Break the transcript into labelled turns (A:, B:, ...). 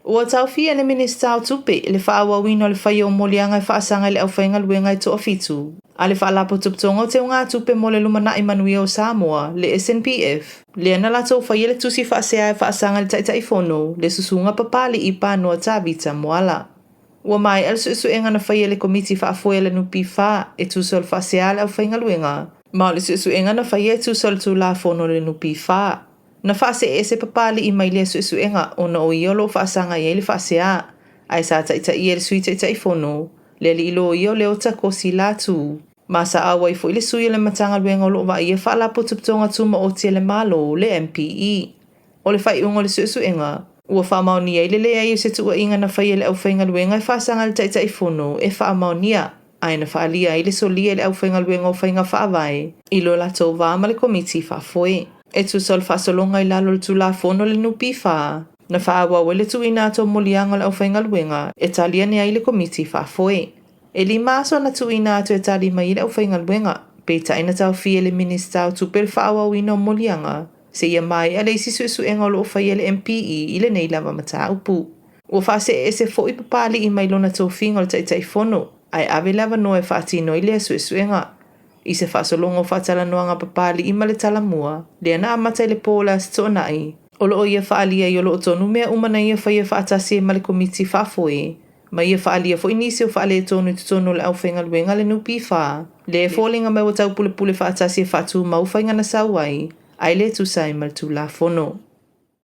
A: Ua taofia e le Minisita o Tupe le faaauauina o le faia o moliaga e faasaga i le aufaigaluega e toafitu a le Faalapotopotoga o Teugatupe mo le Lumanai Manuia o Samoa, le SNBF, lea na latou faia le tusi faasea e faasaga i le Taitaifono, le Susuga Papali'i Panoa Tavita Moala. Ua maea le suesuega na faia e le Komiti Faafoe a le NPF e tusa o le faasea a le aufaigaluega, ma o le suesuega na faia e tusa o le Tulafono a le NPF. Na faasee ese Papali'i mai lea suesuega ona o ia o lo o faasaga i ai le faasea, ae sa taitaia e le Sui Taitaifono, le alii loia o Leota Kosi Latu, ma sa auai foi le sui o le Matagaluega o lo o vaaia Faalapotopotoga Tumaoti a le Malo, le MPE. O le faaiuga o le suesuega, ua faamaonia ai le leai o se tuuaiga na faia e le aufaigaluega e faasaga i le Taitaifono e faamaonia, ae na faaalia ai le solia e le aufaigaluega o faiga faavae i lo latou va ma le Komiti Faafoe. E tusa o le faasologa i lalo o le Tulafono a le NPF, na faaauau ai le tuuina atu o moliaga o le aufaigaluega e tali ane ai le Komiti Faafoe. E lima aso na tuuina atu e tali mai ai le aufaigaluega, peitai na taofia e le Minisita o Tupe le faaauauina o moliaga seia maea le isi suesuega o lo o faia e le MPE i lenei lava mataupu. Ua faasee ese foi Papali'i mai lona tofiga o le Taitaifono, ae ave le avanoa e faatino ai lea suesuega. I se faasologa o faatalanoaga a Papali'i ma le Talamua, lea na amata i le pō o le Aso Toonai, o lo o ia faaalia ai o lo o tonu mea uma na ia faia faatasi ai ma le Komiti Faafoe, ma ia faaalia foi nisi o faaletonu i totonu o le aufaigaluega a le NPF, lea e foliga mai ua taupulepule faatasi e faatumau faiga na sau ai, ae le tusa ai ma le Tulafono.